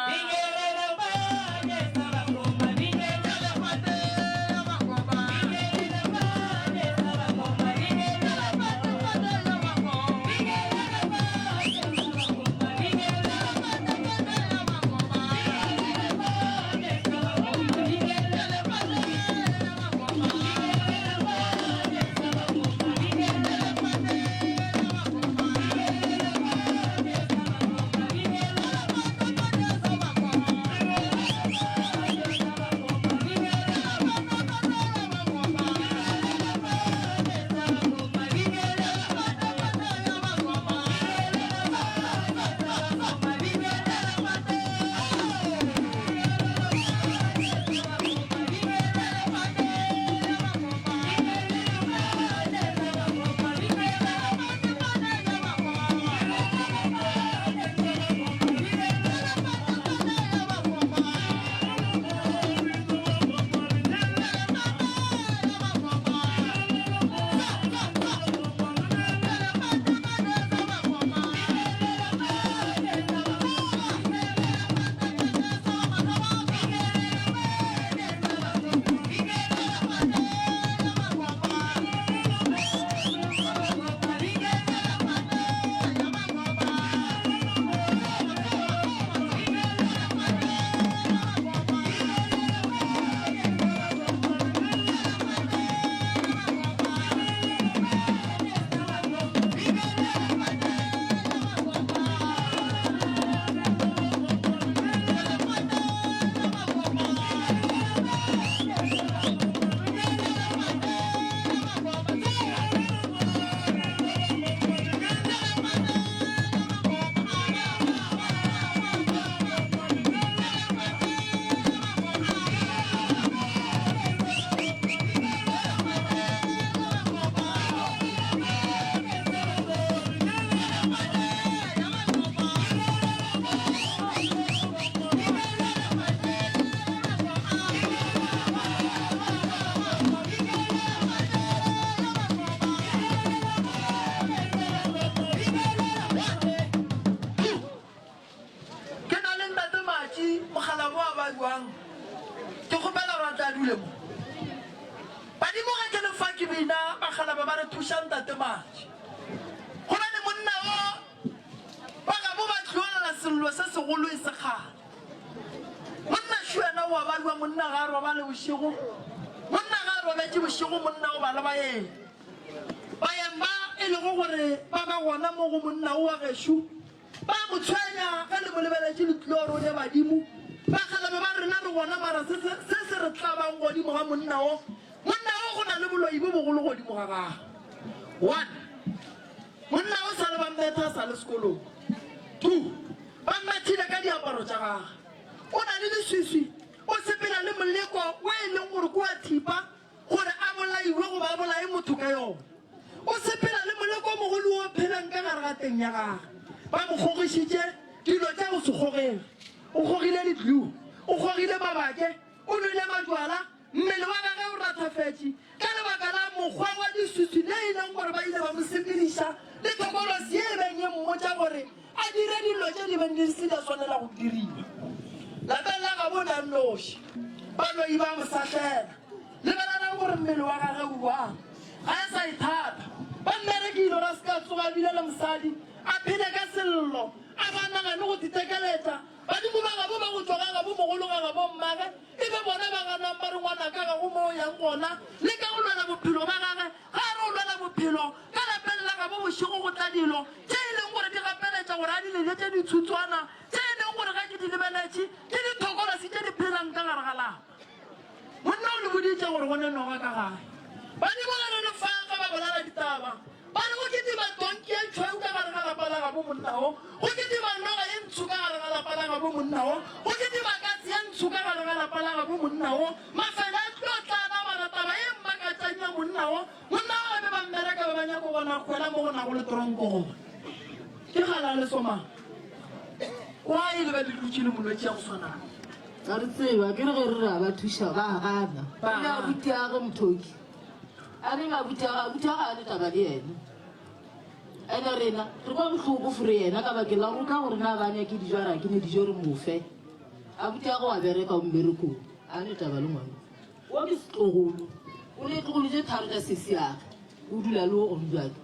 Ke na le Ntate Matši, mokgalabo wa ba bjang. Ke kgopela gore a tle a dule mo. Badimo ge ke le fa ke bina, bakgalaba ba re thuša Ntate Matši. Go na le monna wo ba gabo ba tlolela sello se segolo e se kgale. Monna šo yena o a balwa, monna ga a robale bošego. Monna ga a robetše bošego, monna o ba le baeng. Baeng ba e lego gore ba ba gona mo go monna wo wa gešo Ba mo tshwenya ge le mo lebeletše le tlilo re o ne badimo. Bakgalabje ba rena re gona mara se, se, se se re tlabang godimo ga monna wo, monna wo go na le boloi bo bogolo godimo ga gagwe. One, monna wo sa le ba mmetha a sa le sekolong. Two, ba mmethile ka diaparo tša gagwe. O na le leswiswi, o sepela le moleko wo e leng gore ke wa thipa gore a bolaiwe goba a bolaye motho ka yona. O sepela le moleko o mogolo wo o phelang ka gare ga teng ya gagwe. Ba mo kgogišitše dilo tša go se kgogege. O kgogile ditlou, o kgogile mabake, o nwele majwala, mmele wa gagwe o rathafetše ka lebaka la mokgwa wa diswiswi le e leng gore ba ile ba mo sepediša le thokolosi ye e beng e mmotša gore a dire dilo tše di beng di se di a swanela go diriwa. Lapeng la gabo o ne a nnoši. Baloi ba mo sahlela. Lebelelang gore mmele wa gage o bjang. Ga a sa ithata. Ba mmerekile gore a se ka tsoga a bile le mosadi, a phele ka sello, a ba nagane go titekeletša. Badimo ba gabo ba go tšwa ga gabo mogolo ga gabo mmage e be bona ba ganang ba re ngwanaka ga go mo o yang gona. Leka go lwela bophelo ba gage. Ga a re o lwela bophelo ka lapeng la gabo bošego go tla dilo tše e leng gore di gapeletša gore a di leletše dithutswana tše e leng gore ge ke di lebeletše ke dithokolasi tše di phelang ka gare ga lapa. Monna o le boditše gore go ne noga ka gae. Badimo ge le le fa ge ba bolela ditaba. monna wo. Go kitima noga ye ntsho ka gare ga lapa la gabo monna wo. Go kitima katse ye ntsho ka gare ga lapa la gabo monna wo. Mafele a tlo tlala mara taba ye mmakatšang ya monna wo, monna wo ba be ba mmereka be ba nyako bona kgwela mo go nago le tronko gona. Ke kgale a le somang. Why le be le dutše le molwetši ya go swana? Ga re tsebe, akere ge re re a ba thuša ba a gana. Ba O ile gana. abutiage Mothoki. A reng abutiage? Abutiage ga a ne taba le yena. Ene rena re kwa bohloko for yena ka bakeng la gore o tla gore na ba nyake dijo a re a ke ne dijo re mo fe. Abutiage wa bereka o mmerekong, a ne taba le ngwana. Wo ke setlogolo, o ne tlogolo tše tharo tša sesiage, o dula le wo gone bjale.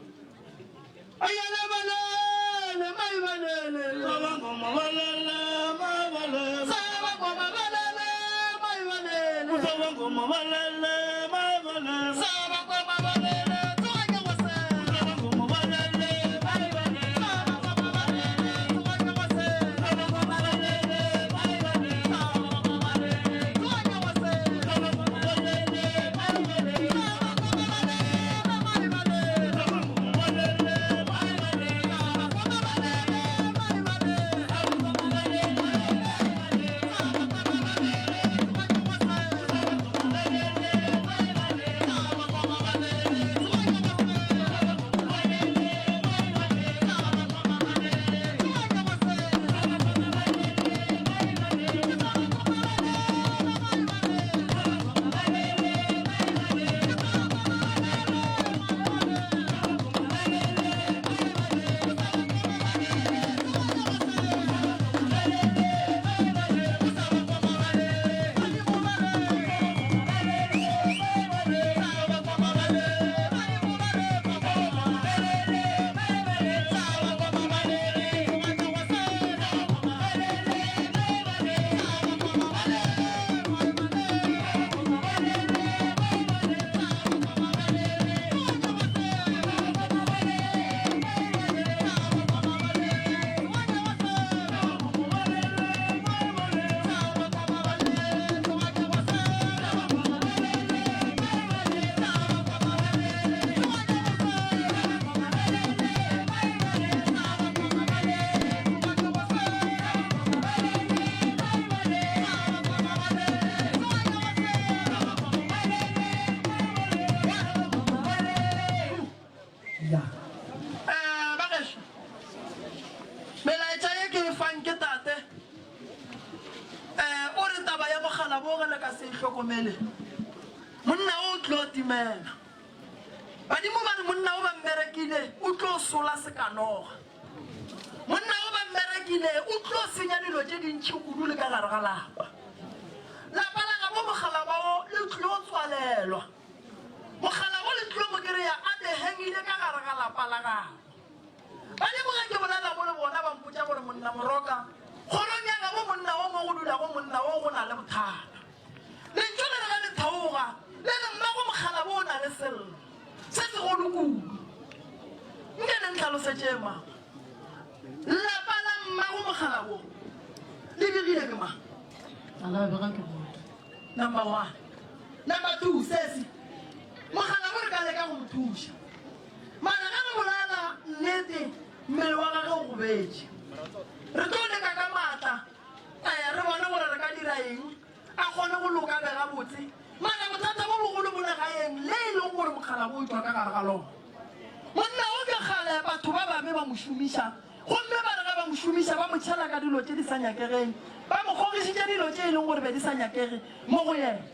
Ya. Eh, bagešo, melaetša ye ke e fang ke tate. Eh, o re taba ya mogala bo ge le ka se e hlokomele, monna o tlo timela. Badimo ba re monna o ba mmerekile o tlo sola sekanoga. Monna o ba mmerekile o tlo senya dilo tše dintši kudu le ka gare ga lapa. Lapa la gabo mogala bao le tlo tswalelwa. Mogala wo le tlo mo kereya a behengile ka gare ga lapa la gabo. Ba lemoga ke bolela mo le bona ba mpotša gore monna Moroka, kgorong ya gabo monna wo mo go dulago monna wo go na le bothata. Lentšu le re ge le theoga le re mmago mogala wo o na le sello se segolo kudu. Nke le ntlhalosetše mama. Lapa la mmago mogala wo le begile ke mang? Ga la bega ke motho. Number one. Number two, sesi mogala wo re ka leka go mo thuša. Mara ge re bolela nnete mmele wa gage o gobetše. Re tlo leka ka maatla eh, re bone gore re ka dira eng a kgone go loka be gabotse. Mara bothata bo bogolo bo legaeng le e leng gore mogala bo tšwa ka gare ga lona. Monna o ke kgale batho ba babe ba mo šomiša gomme ba re ge ba mo šomiša ba mo tšhela ka dilo tše di sa nyakegeng, ba mo kgogišitše dilo tše e leng gore be di sa nyakege mo go yena.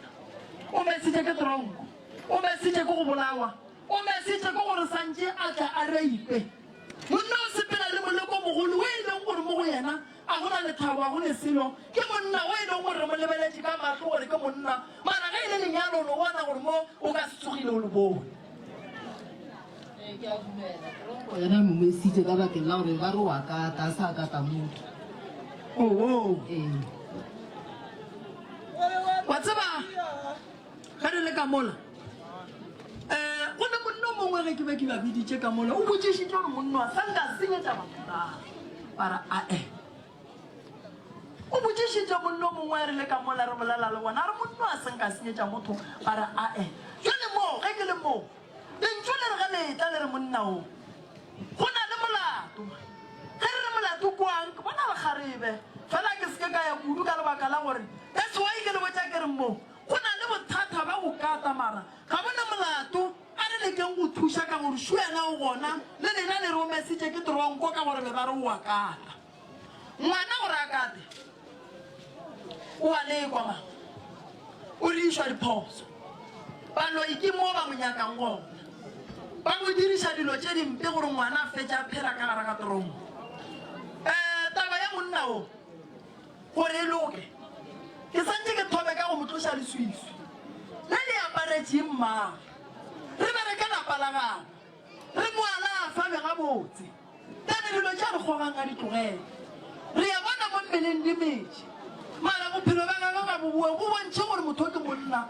O mesitše ke tronko, o mesitše ke go bolawa, o mesitše ke gore santše a tle a reipe. Monna o sepela le moleko o mogolo o e leng gore mo go yena a go na lethabo, a go ne selo. Ke monna o e leng gore re mo lebeletše ka mahlo gore ke monna, mara ge e le lenyalo o no bona gore mo o ka se tsogile o le bone. Ee, ke a dumela. Tronko yona e mo mesitše ka bakeng la gore ba re wa kata, a sa kata motho. Oo. Ee. Wa tseba, ge re le ka mola, um go ne monna o mongwe ge ke be ke ba biditše ka mola, o botšišitše gore monna wa sa nka senyetša batho na? Ba re, ae. O botšišitše monna o mongwe re le ka mola re bolela le bona, a re monna wa se nka senyetša motho? Ba re, ae. Jwale moo, ge ke le moo, lentšu le re ge le etla le re monna o, go na le molato. Ge re. kwang, ke bona lekgarebe. Fela ke se ke ka ya kudu ka lebaka la gore that's why ke le botša ke re mo go na le bothata bja go kata mara ga bo na molato. A re lekeng go thuša ka gore šo yena o gona le lena le romesitše ke tronko ka gore be ba re o a kata. Ngwana gore a kate o a lekwa ma o rišwa diphoso. Baloi ke mo ba mo nyakang gona. Ba mo diriša dilo tše dimpe gore ngwana a fetše a phela ka gare ga tronko. Um taba ya monna o gore e loke ke santše ke thome ka go mo tloša leswiswi le le aparetšeng mmagwe. Re bereke lapa la gagwe re mo alafa be gabotse. Bjale dilo tše a di kgogang a di tlogele. Re a bona mo mmeleng di metše. Mara bophelo bja gagwe ga bo boe bo bontšhe gore motho ke monna.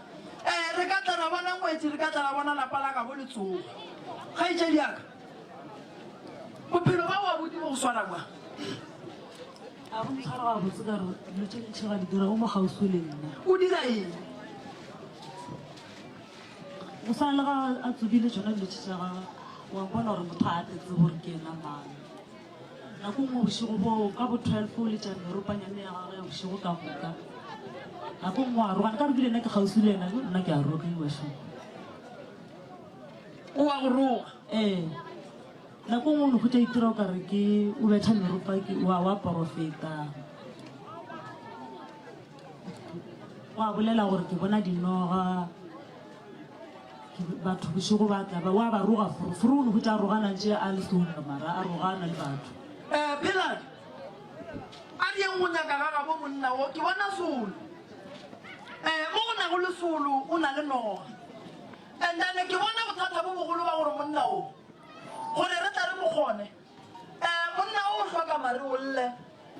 Ee, re ka tla ra bona ngwetši, re ka tla ra bona lapa la gabo le tsoga. Kgaetšedi ya ka, bophelo bja wa abuti bo go swara bjang? A bo ntshwara gabotse ka gore dilo tše ntši ga di dira o mo kgauswi le nna. O dira eng? Go swana le ga a tsubile tšona dilo tše tša gagwe, wa bona gore motho a tle tsebe gore ke yena mang. Nako nngwe bošego boo ka bo 12 o letša meropanyane ya gagwe ya bošego ka moka. Nako nngwe a rogana, ka re bile nna ke kgauswi le yena, nna ke a rogiwa šo. O a go roga? Ee. Nako nngwe o no hwetša itira o ka re ke o betha meropa ke wa wa porofeta. Wa bolela gore ke bona dinoga, batho bošego ba tla ba wa ba roga foro foro o no hwetša a rogana ntše a le sono mara a rogana le batho. Eh, Pheladi, a re yeng go nyaka ga gabo monna wo, ke bona solo. Eh, mo go nago le solo o na le noga. And then ke bona bothata bo bogolo ba gore monna wo, gore re tla re mo kgone. Eh, monna o hloka mare o lle,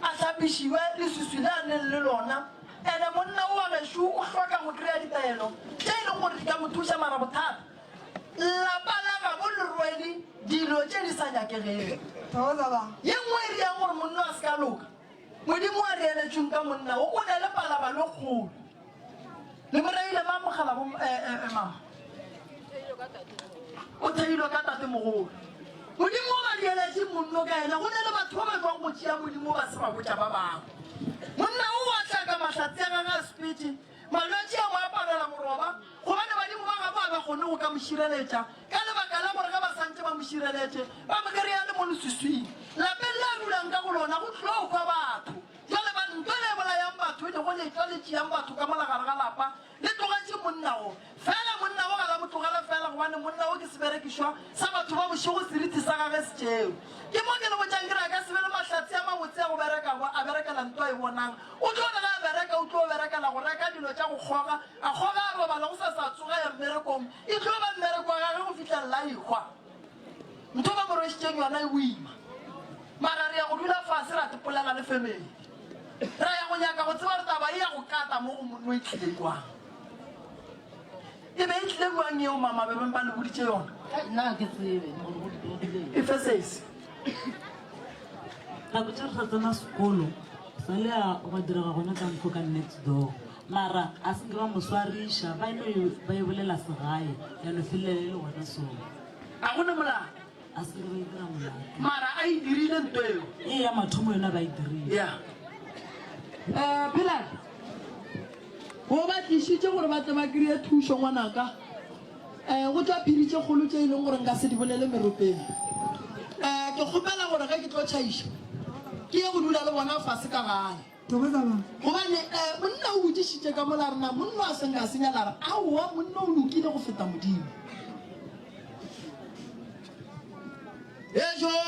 a hlapišiwe leswiswi le a neng le lona. Ene monna o wa gešo o hloka go kry-a ditaelo tše e leng gore di ka mo thuša mara bothata lapa la gabo le rwele dilo tše di sa nyakegego. Ye nngwe e riang gore monna a se ka loka, Modimo a re eletšweng ka monna wo o ne le palabalo e kgolo. Le mo reile mang mogala bo eh, eh, eh, mama? O theilwe ka tatemogolo. Modimo o ba dieletše monno ka yena. Go ne le batho ba ba tšwang go tšea Modimo ba se ba botša ba bangwe. Monna o a tla ka mahlatse a gagwe a sepetše, malwetši a mo aparela moroba, gobane badimo ba gabo ga ba kgone go ka mo šireletša, ka lebaka la gore ge ba santše ba mo šireletše, ba mo kry-a le mo leswiswing. Lapeng le a dulang ka go lona go tlo hwa batho. Bjale ba ntwa le e bolayang batho, e lego letšwa le tšeang batho ka mola gare ga lapa, le tlogetše monna wo. Fela monna wo ga la mo tlogela fela, gobane monna wo ke seberekišwa sa batho ba bošego, seriti sa gage se tšerwe. Ke mo ke le botšang ke re a ka se be le mahlatse a mabotse a go bereka, a berekela ntwa e bonang. O tlo re ge a bereka, o tlo berekela go reka dilo tša go kgoga, a kgoga a robala, gosasa a tsoga a ya mmerekong, e tlo ba mmereko wa gage go fihlelela a ehwa. Ntho ba mo rwešitšeng yona e boima. Mara re ya go dula fase ra tepolela le family. Ra ya go nyaka go tseba gore taba e ya go kata mo go monno e tlile jwang. E be e tlile jwang yeo mama be beng ba le boditše yona? Nna ga ke tsebe gore go diregile eng. E fe sesi. Nako tše re sa tsena sekolo sa le a gwa direga gona ka mokgo ka next door mara a se nke ba mo swariša ba eno ba e bolela segae ya no felela e le gona so. A go ne molato. A se ke ba e dira molato. Mara a e dirile nto eo. E ya mathomo yona ba e dirile. Ya. Eh, Pilar, go ba tlišitše gore ba tle ba kry-e thušo ngwanaka. Eh, go tšwa phiri tše kgolo tše e leng gore nka se di bolele meropeng. Eh, ke kgopela gore ge ke tlo tšhaiša ke ye go dula le bona fase ka gae. Gobane monna o botšišitše ka mola a re, Na monna a se nka senya? La re, Aowa, monna o lokile go feta Modimo. Ejoo!